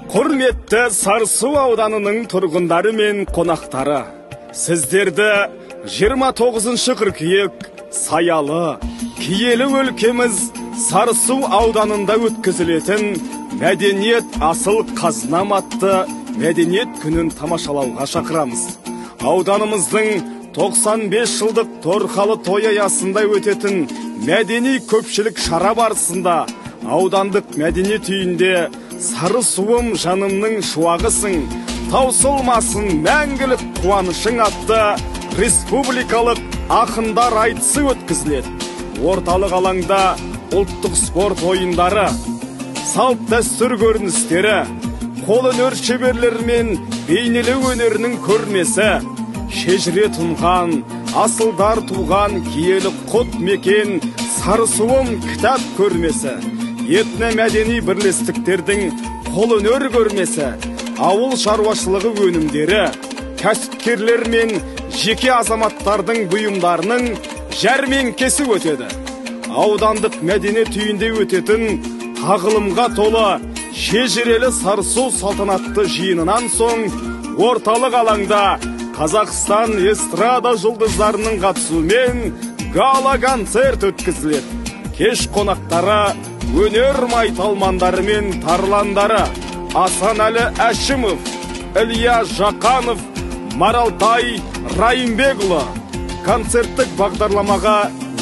Құрметті Сарысу ауданының тұрғындары мен қонақтары, сіздерді 29 қыркүйек саялы, киелі өлкеміз Сарысу ауданында өткізілетін Мәдениет асыл қазынам атты мәдениет күнін тамашалауға шақырамыз. Ауданымыздың 95 жылдық торқалы той аясында өтетін мәдени көпшілік шара барысында аудандық мәдениет үйінде Сарысуым жанымның шуағысың, таусылмасын мәңгілік қуанышың атты республикалық ақындар айтысы өткізіледі. Орталық алаңда ұлттық спорт ойындары, салт дәстүр көріністері, қолөнер шеберлері мен бейнелеу өнерінің көрмесі, шежіре тұнған, асылдар туған киелі құт мекен Сарысуым кітап көрмесі, этномәдени бірлестіктердің қолөнер көрмесі, ауыл шаруашылығы өнімдері, кәсіпкерлер мен жеке азаматтардың бұйымдарының жәрмеңкесі өтеді. Аудандық мәдениет үйінде өтетін тағылымға толы шежірелі Сарысу салтанатты жиынынан соң орталық алаңда Қазақстан эстрада жұлдыздарының қатысуымен гала-концерт өткізіледі. Кеш қонақтары өнер майталмандары мен тарландары Асанәлі Әшімов, Ілия Жақанов, Маралтай Райымбекұлы. Концерттік бағдарламаға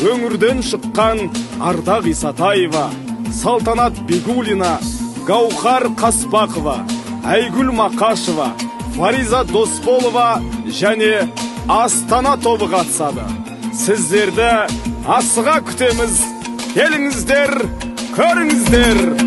өңірден шыққан Ардақ Исатаева, Салтанат Бегулина, Гаухар Қаспақова, Айгүл Мақашева, Фариза Досболова және Астана тобы қатысады. Сіздерді асыға күтеміз. Келіңіздер, көріңіздер!